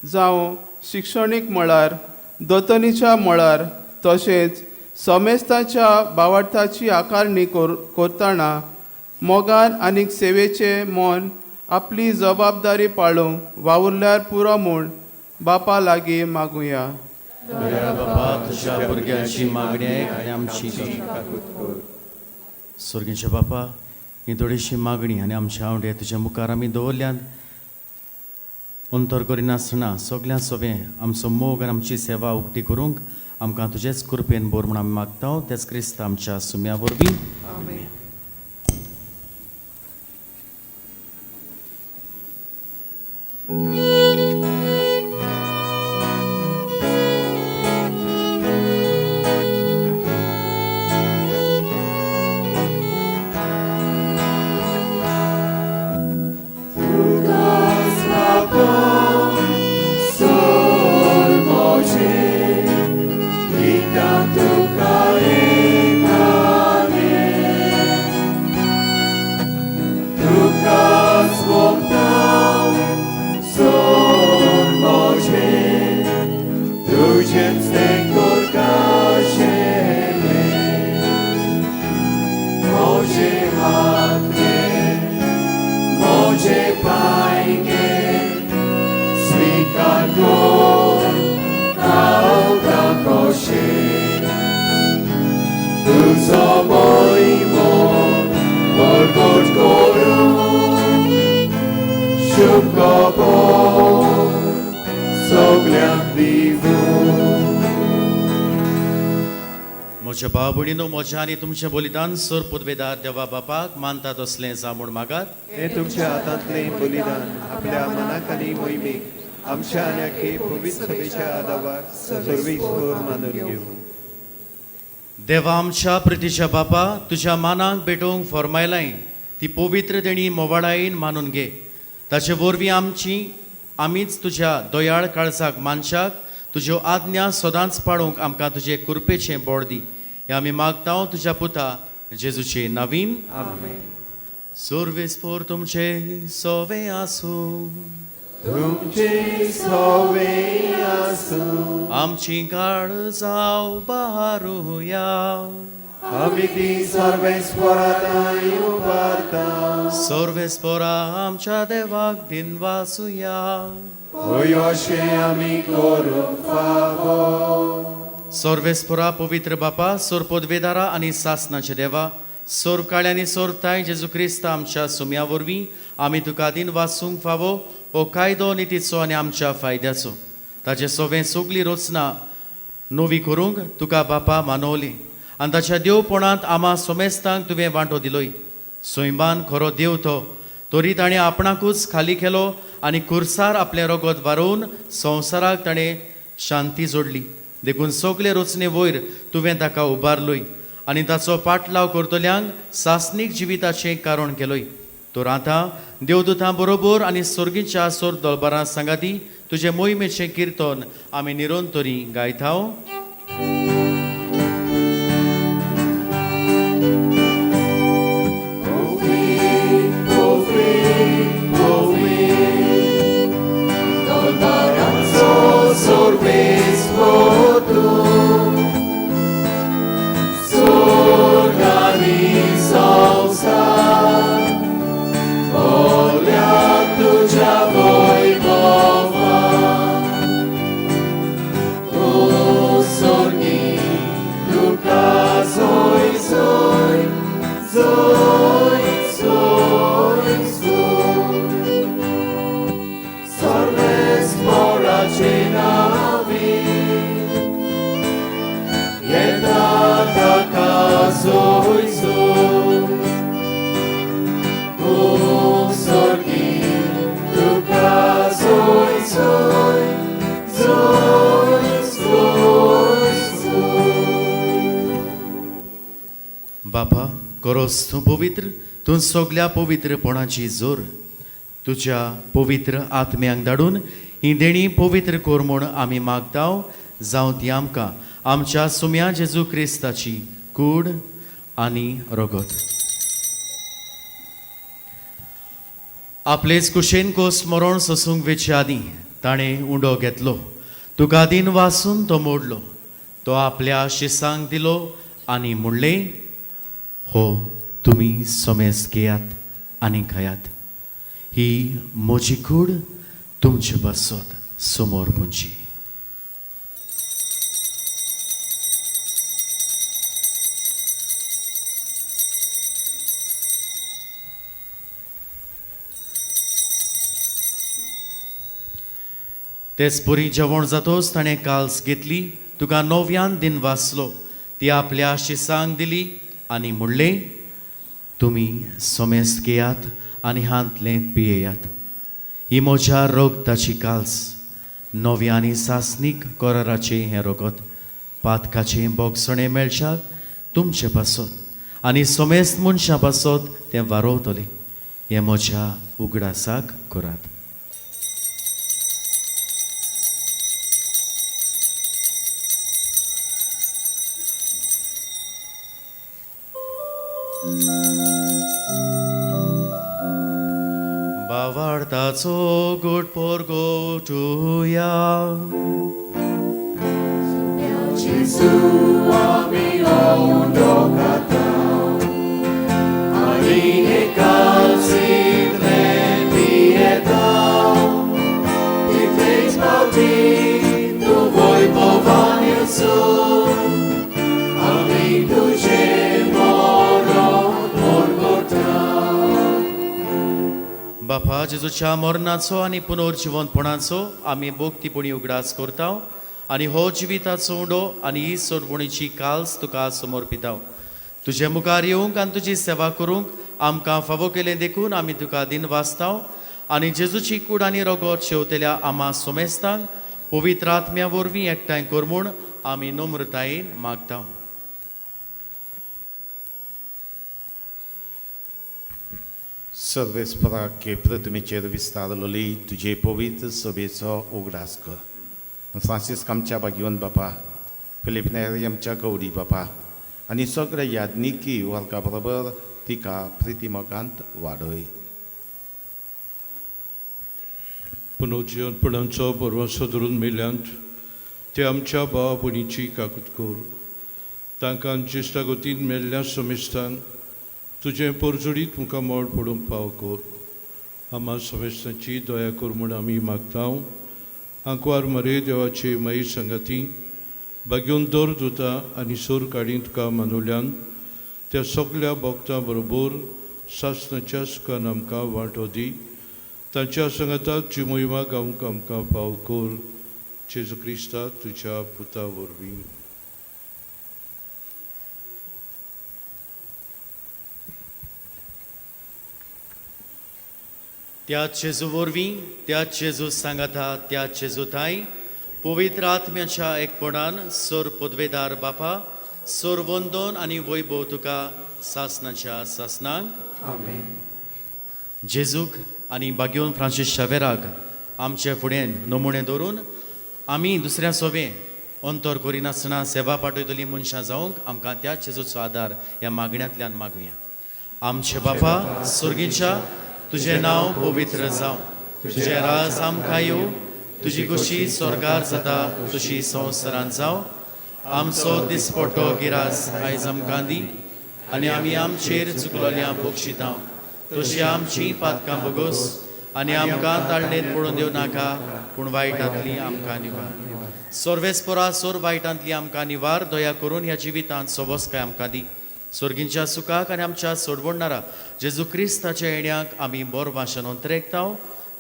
जावं शिक्षणीक मळार, दोतनीच्या मळार तशेंच समेस्तांच्या बावडताची आकारणी करतना मोगान आनी सेवेचें मन आपली जबाबदारी पाळूंक वावुरल्यार पुरो म्हूण बापा लागीं मागुया. दयाळ बापा, तुज्या भुरग्यांची मागणी आयक आनी आमची काकूत कर. स्वर्गींचे बापा, ही थोडीशी मागणी आनी आमचे आवडे तुज्या मुखार आमी दवरल्यान अंतर करिनासतना सगळ्यां सोबें आमचो मोग आनी आमची सेवा उक्ती करूंक आमकां तुजेच कृपेन बोर म्हूण आमी मागता. तेच क्रिस्त आमच्या सुम्या वरवीं. आमेन. म्हज्या भाव भयणीनो, म्हज्या आनी तुमचें बलिदान सर पुदवेदार देवा बापाक मानता तसलें जा म्हूण मागात. हें तुमच्या हातांतलें बलिदान आपल्या मनाक आनी मोहिमेक आमच्या आनी पवित्र सभेच्या आदावार सर्वेस्पर मानून घेवं. देवा आमच्या प्रितीच्या बापा, तुज्या मानाक भेटोवंक फॉर्मायलाय ती पवित्र देणी मोवाळायेन मानून घे. ताचे वरवीं आमची आमीच तुज्या दयाळ काळजाक मानशाक तुज्यो आज्ञा सदांच पाळूंक आमकां तुजे कृपेचें बोड दी. हें आमी मागता तुज्या पुता जेजूचे नवीन. आमेन. सर्वेस्पर तुमचे सोवे आसूं. तुमचे सोवे आसूं. आमची काळजां उबारुया. आमी ती सर्वेस्पराताय उबारता. सर्वेस्परा आमच्या देवाक दिनवासुया. होय अशें आमी करूंक फावो. सर्वेस्परा पवित्र बापा, सोर पदवेदारा आनी सासनाचे देवा, सोर काळ्या आनी सोर ताय जेजू क्रिस्त आमच्या सुम्या वरवीं आमी तुका दिनवासूंक फावो हो कायदो नितीचो आनी आमच्या फायद्याचो. ताचे सोवें सगली रचना नवी करूंक तुका बापा मानवली आनी ताच्या देवपणांत आमा सोमेस्तांक तुवें वांटो दिलोय. सैमान खरो देव तो, तरी ताणें आपणाकूच खाली केलो आनी खुर्सार आपलें रगत वारोवन संवसाराक ताणें शांती जोडली. देखून सगले रचने वयर तुवें ताका उबारलोय आनी ताचो पाटलाव करतल्यांक सासणीक जिविताचें कारण केलोय. तर आतां देवदूतां बरोबर आनी सर्गीच्या सोर दलबारां सांगाती तुजे मोहिमेचें किर्तन आमी निरंतरी गायताव. बापा, करोस तूं पवित्र, तूं सगल्या पवित्रपणाची जोर तुज्या पवित्र आत्म्यांक धाडून ही देणी पवित्र कर म्हूण आमी मागताव. जावं ती आमकां आमच्या सुम्या जेजू क्रिस्ताची कूड आनी रगत. आपलेच कुशेन कोस मरण सोसूंक वेचे आदीं ताणें उंडो घेतलो, तुका दीन वासून तो मोडलो, तो आपल्या शिसांक दिलो आनी म्हणलें, हो तुमी समेज घेयात आनी खायात, ही म्हजी कूड तुमचे पासत समोर पुंची. तेच परी जेवण जातोच ताणें काल्स घेतली, तुका नव्यान दिन वाचलो, ती आपल्या शिसांक दिली आनी म्हणलें, तुमी समेस्त घेयात आनी हांतलें पियेयात, ही म्हज्या रगताची काल्स, नव्या आनी सासणीक कराराचें हें रगत पातकाचें बोगसणें मेळशात तुमचे पासत आनी समेस्त मनशां पासत तें वारोवतलें. हें म्हज्या उगडासाक करात. बावार्थाचो गोड पोरगोटुया. जेजू आमी उंडो खाता आनी हे कालसींतलें पियेता, तितलेच फावटी तूं वैभवान येसो आमी तुजें मरण पोरगोटा. बापा, जेजूच्या मरणाचो आनी पुनर्जिवंतपणाचो आमी भक्तीपणी उगडास करता आनी हो जिविताचो उंडो आनी ही सोडवणीची काल्स तुका समर्पिताव. तुजे मुखार येवंक आनी तुजी सेवा करूंक आमकां फावो केलें देखून आमी तुका दिन वाचताव. आनी जेजूची कूड आनी रगत शेवतेल्या आमा सोमेस्तांक पवित्र आत्म्या वरवीं एकठांय कर म्हूण आमी नम्रतायेन मागता. सर्वेस्पराक प्रतिमेचेर विस्तारलोली तुजे पवित्र सभेचो उगडास कर. फ्रांसिस्क आमच्या भाग्यवंत बापा, फिलीप नेरी आमच्या गौरी बापा आनी सगळ्या यादनिकी वर्गा बरोबर तिका प्रितीमोगांत वाडय. पुनर्जिवनपणाचो भरवंसो धरून मेल्यांत ते आमच्या भाव भयणीची काकूत कर. तांकां ज्येश्ठागतीन मेल्ल्या समेस्तांक तुजें परजोडीत मुखार मोड पडूंक पाव कर. आमा समेस्तांची दया कर म्हूण आमी मागता. आंकवार मरे देवाचे मयी संगाती बागेवन दर दुता आनी सोर काडीन तुका मानुल्यान त्या सगल्या भक्तां बरोबर सासणाच्या सुखान आमकां वांटो दी. तांच्या सांगाताक जी मोहिमा गावंक आमकां फाव कर. जेजू क्रिस्ता तुज्या पुता वरवीं. त्या जेजू वरवीं, त्या जेजू सांगाता, त्या जेजू थांय पवित्र आत्म्याच्या एकपणान सोर पदवेदार बापा, सोर वंदन आनी वैभव तुका सासनाच्या सासनांक. आमेन. जेजूक आनी बागेवन फ्रांसीस शावेराक आमचे फुडें नमुणे दवरून आमी दुसऱ्या सोवे अंतर करिनासतना सेवा पाठयतली मनशां जावंक आमकां त्या जेजूचो आदार ह्या मागण्यांतल्यान मागुया. आमचे बापा सुर्गीच्या, तुजें नांव पवित्र जावं, तुजें राज आमकां येवं, तुजी खुशी स्वर्गार जाता तशी संवसारांत जावं. आमचो दिसपट्टो गिरास आयज आमकां दी आनी आमी आमचेर चुकलोल्या बक्षितां तशी आमची पातकां बोगोस आनी आमकां ताळणेंत पडून दिवं नाका, पूण वायटांतली आमकां निवार. सर्वेस्परा सोर वायटांतली आमकां निवार. दया करून ह्या जिवितांत सोबसकाय आमकां दी. स्वर्गींच्या सुखाक आनी आमच्या सोडवणणारा जेजू क्रिस्ताच्या येण्याक आमी बरो भाशण अंतरेकता.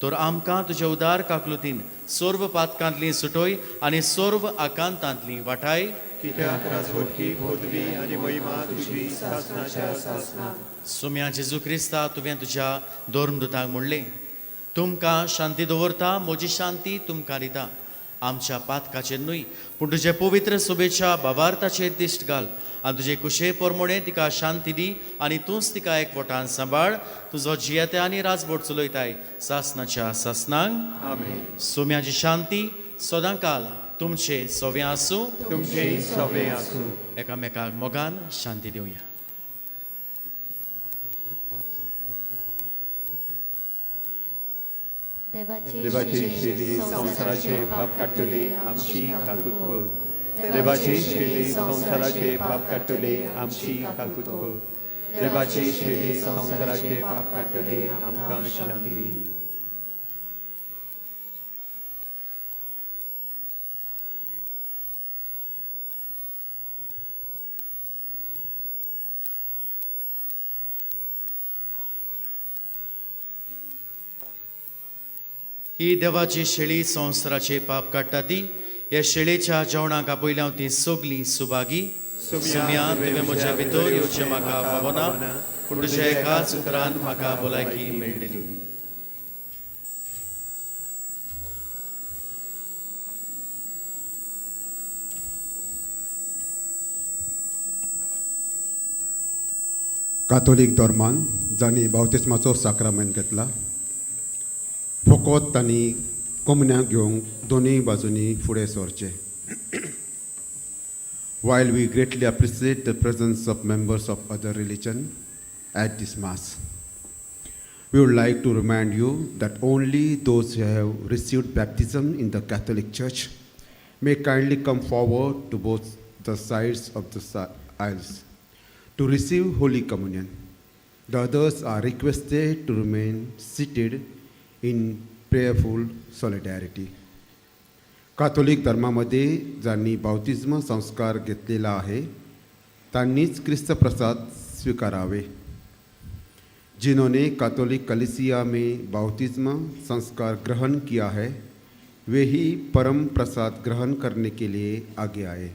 तर आमकां तुज्या उदार काकलुतीन सर्व पातकांतली सुटोय आनी सर्व आकांतांतली वाटाय. कित्याक राजवटकी पदवी आनी महिमा तुजी सासणाच्या सासणाक. सोम्या जेजू क्रिस्ता, तुवें तुज्या धर्मदूतांक म्हणलें, तुमकां शांती दवरता, म्हजी शांती तुमकां दिता. आमच्या पातकाचेर न्हय पूण तुजे पवित्र सोबेच्या बाबार्थाचेर दिश्ट घाल आनी तुजे कुशे परमोणे तिका शांती दी आनी तूंच तिका एकवटान सांबाळ. तुजो जियेते आनी राजबोट चलयताय सासणाच्या सासणांक. आमेन. सोम्याची शांती सदांकाल तुमचे सोवे आसूं, तुमचे सोवे आसूं. एकामेकाक मोगान शांती दिवया. देवाची शेली संवसाराचे पाप काडटली आमची काकूत कर. देवाची शेली संवसाराचे पाप काडटली आमची काकूत कर. देवाची शेली संवसाराचे पाप काडटली आमकां शांती दी. ही देवाची शेळी संवसाराचे पाप काडटा ती ह्या शेळेच्या जेवणाक आपयल्या ती सगलीं सुभागी. सुम्या तुवें म्हज्या भितर येवचें म्हाका फावना, पूण तुज्या एकाच उतरान म्हाका भलायकी मेळटली. कातोलीक धर्मान जांणी बावतिस्माचो साक्रामेंत घेतला फकत तांणी कोमन्याक घेवंक दोनूय बाजूंनी फुडें सरचें. While we greatly appreciate the presence of members of other religion at this mass, we would like to remind you that only those who have received baptism in the Catholic Church may kindly come forward to both the sides of the aisles to receive Holy Communion. The others are requested to remain seated in prayerful solidarity. Catholic धर्मामध्ये ज्यांनी बाप्तिस्म संस्कार घेतलेला आहे त्यांनीच क्रिस्त प्रसाद स्वीकारावे. जिन्होंने Catholic कलीसिया में बाप्तिस्म संस्कार ग्रहण किया है वे ही परम प्रसाद ग्रहण करने के लिए आगे आए.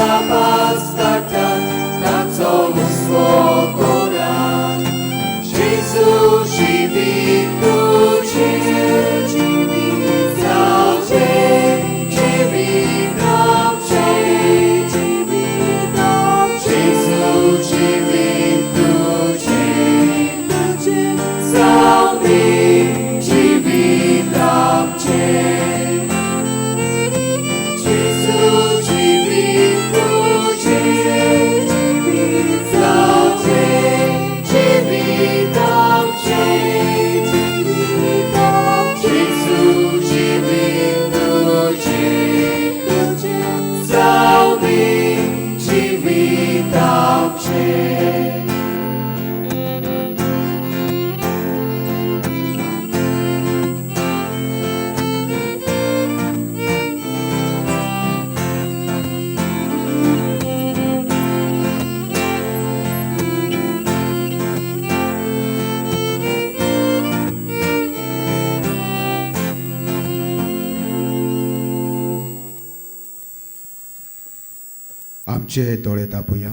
भासाभास काडटात ताचो हुस्को करात. जेजू जिवीत तुजें जावचें जिवीत आमचें, जेजू जिवीत तुजें जावंदी जिवीत आमचें. जेजू जिवीत तुजें जावचें जिवीत आमचें, जेजू जिवीत तुजें जावंदी जिवीत आमचें. आमचे दोळे दाबुया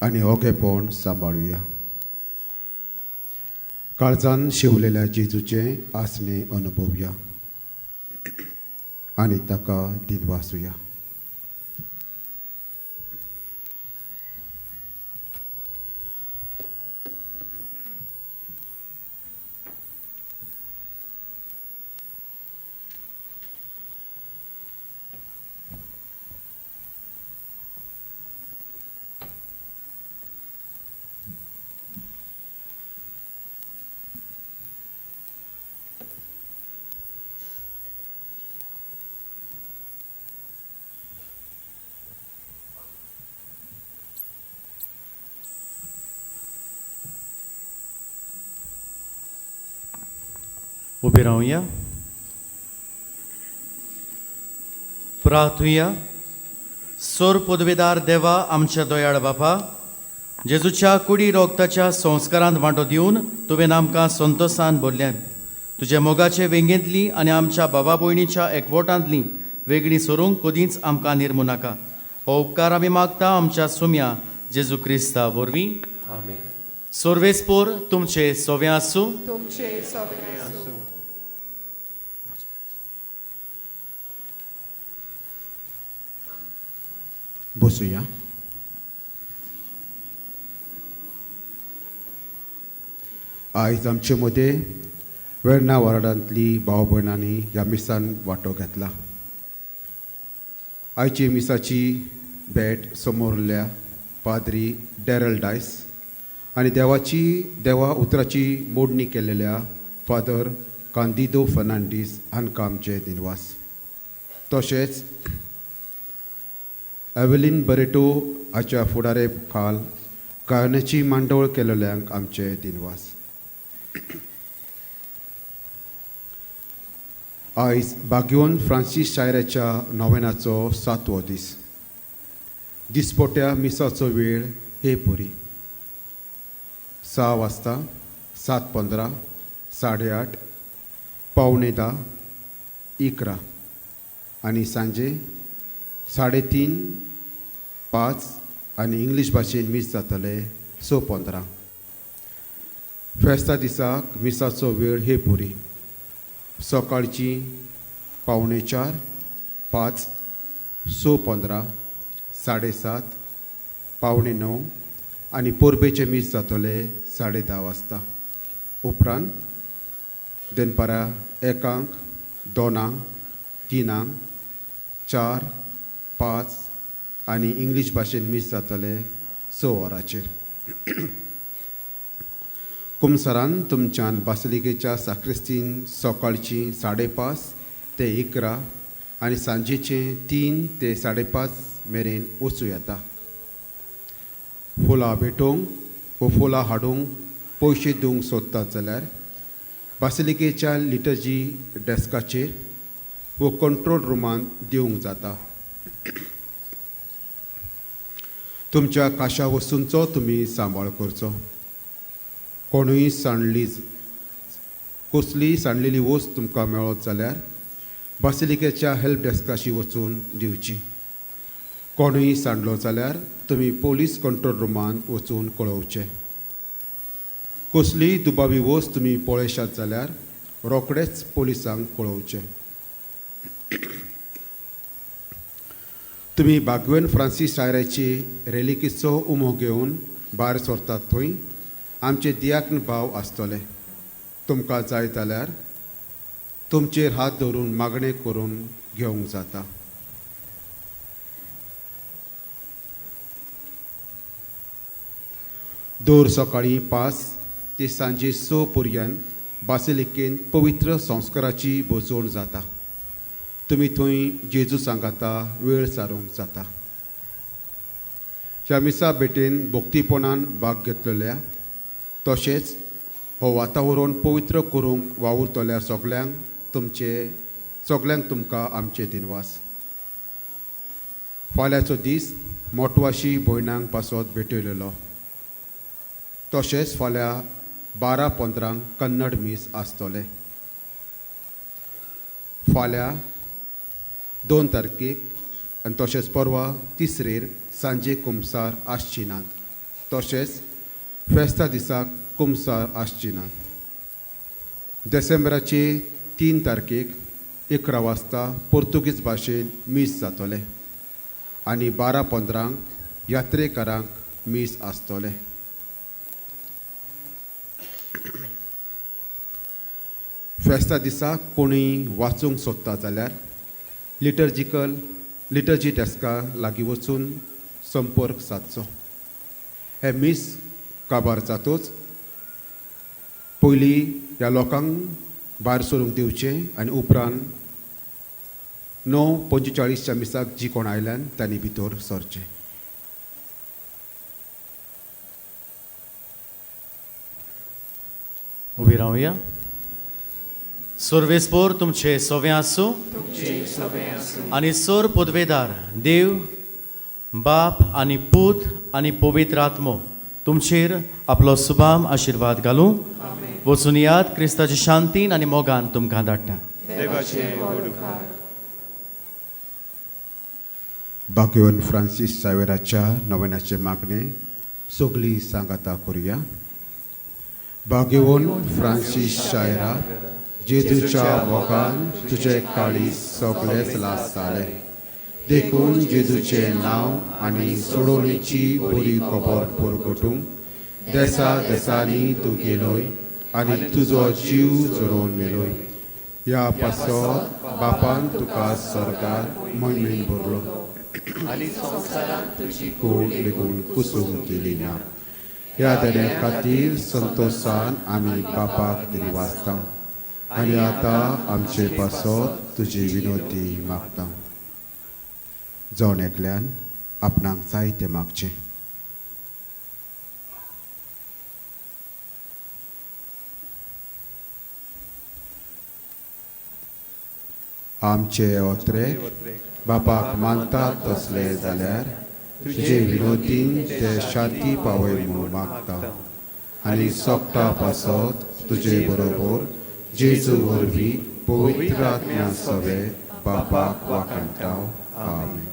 आनी ओगेपण सांबाळुया. काळजान शिवलेल्या जेजूचें आसणें अनुभवया आनी ताका दिनवासुया. उबे रावया, प्रार्थुया. सोर पदवेदार देवा, आमच्या दयाळ बापा, जेजूच्या कुडी रोगताच्या संस्कारांत वांटो दिवन तुवें आमकां संतोसान भरल्यान. तुज्या मोगाचे वेंगेंतली आनी आमच्या बाबा भयणीच्या एकवटांतली वेगळी सोरूंक कदींच आमकां निर्मू नाका. हो उपकार आमी मागता आमच्या सुम्या जेजू क्रिस्ता वरवीं. आमेन. सोर्वेस्पोर तुमचे सोवे आसूं. तुमचे सगळे आसूं. बसुया. आयज आमचे मदें वेर्णा वार्डांतली भाव भयणांनी ह्या मिसान वांटो घेतला. आयची मिसाची भेट समोरल्या पाद्री डॅरल डायस आनी देवाची देवा उतराची मोडणी केलेल्या फादर कांदिदो फर्नांडीस हांकां आमचे दिनवास. तशेंच एवलिन बरेटो हाच्या फुडारे खाल गायनाची मांडवळ केलेल्यांक आमचे दिनवास. आयज बाग्योन फ्रांसीस शायराच्या नोवेनाचो सातवो दीस. दिसपोट्या मिसाचो वेळ हे पुरी 6 वाजता, 7:15, 8:30, 9:45, 11 आनी सांजे 3:30, 5 आनी इंग्लीश भाशेन मीस जातले 6:15. फेस्ता दिसाक मिसाचो वेळ हे पुरी सकाळची 3:45, 5, 6:15, 7:30, 8:45 आनी परबेचें मीस जातले 10:30 वाजता. उपरांत दनपारां 1, 2, 3, 4, 5 आनी इंग्लीश भाशेन मीस जातले 6 वरांचेर. कुमसरान तुमच्यान बासिलिकेच्या साक्रिस्तीन सकाळची 5:30 ते 11 आनी सांजेचे 3 ते 5:30 मेरेन वचूं येता. फुलां भेटोवंक वो फुलां हाडूंक पयशे दिवंक सोदतात जाल्यार बासिलिकेच्या लिटर्जी डेस्काचेर वो कंट्रोल रुमांत दिवंक जाता. तुमच्या काशा वस्तूंचो तुमी सांबाळ करचो. कोणूय सांडली कसलीय सांडलेली वस्त तुमकां मेळत जाल्यार बासिलिकेच्या हेल्प डेस्काशी वचून दिवची. कोणूय सांडलो जाल्यार तुमी पोलीस कंट्रोल रुमांत वचून कळोवचें. कसलीय दुबावी वस्त तुमी पळयशात जाल्यार रोखडेच पोलिसांक कळोवचें. तुमी बागवेन फ्रांसीस शायराची रेलिकीचो उमो घेवन भायर सरतात थंय आमचे दियाक्न भाव आसतले. तुमकां जाय जाल्यार तुमचेर हात धरून मागणें करून घेवंक जाता. दर सकाळीं 5 ते सांजे 6 पर्यंत बासिलिकेन पवित्र संस्काराची भोजवण जाता. तुमी थंय जेजू सांगाता वेळ सारूंक जाता. ह्या मिसा भेटेन भक्तीपणान भाग घेतलेल्या तशेंच हो वातावरण पवित्र करूंक वावुरतल्या सगल्यांक सगल्यांक तुमकां आमचे दिनवास. फाल्यांचो दीस मोटवाशी भयणांक पासत भेटयलेलो. तशेंच फाल्यां 12:15 कन्नड मीस आसतलें. फाल्यां 2 तारखेक आनी तशेंच परवा तिसरेर सांजे कुमसार आसची नात. तशेंच फेस्ता दिसाक कुमसार आसची नात. डिसेंबराचे 3 तारखेक 11 वाजता पोर्तुगीज भाशेन मीस जातलें आनी 12:15 यात्रेकारांक मीस आसतलें. फेस्ता दिसा कोणूय वाचूंक सोदता जाल्यार लिटर्जी डेस्का लागीं वचून संपर्क सादचो. हें मीस काबार जातोच पयलीं ह्या लोकांक भायर सरूंक दिवचें आनी उपरांत 9:45 मिसाक जी कोण आयल्यान तांणी भितर सरचें. उबी रावया. सर्वेस्पोर तुमचे सवे आसूं आनी सोर पदवेदार देव बाप आनी पूत आनी पवित्र आत्मो तुमचेर आपलो सुबाम आशिर्वाद घालूं. वचून याद क्रिस्ताच्या शांतीन आनी मोगान तुमकां धाडटा. बागेवन फ्रांसीस सावेराच्या नवेनाचे मागणे सगळी सांगाता करुया. बागेवन फ्रांसीस शायरा, जेजूच्या मोगान तुजे काळीज सगळेच लासताले, देखून जेजूचें नांव आनी सोडोवणेची बरी खबर परगटूंक देसा देसांनी तूं गेलोय आनी तुजो जीव जरोवन मेलोय. ह्या पासत बापान तुका सर्गार मोहिमेन भरलो आनी संवसारांत तुजी कोण लेगून कुसूंक दिली ना. ह्या देण्या खातीर संतोशान आमी बापाक दिनवासता आनी आतां आमचे पासत तुजी विनोदी मागता. जावन एकल्यान आपणाक जाय तें मागचें. आमचे ओत्रे बापाक मानतात तसले जाल्यार तुजे विनोदीन ते शांती पावय म्हूण मागता आनी सोगटा पासत तुजे बरोबर जेजू वरवीं पवित्र आत्म्या सवे बापाक वाखाणटा. आमेन.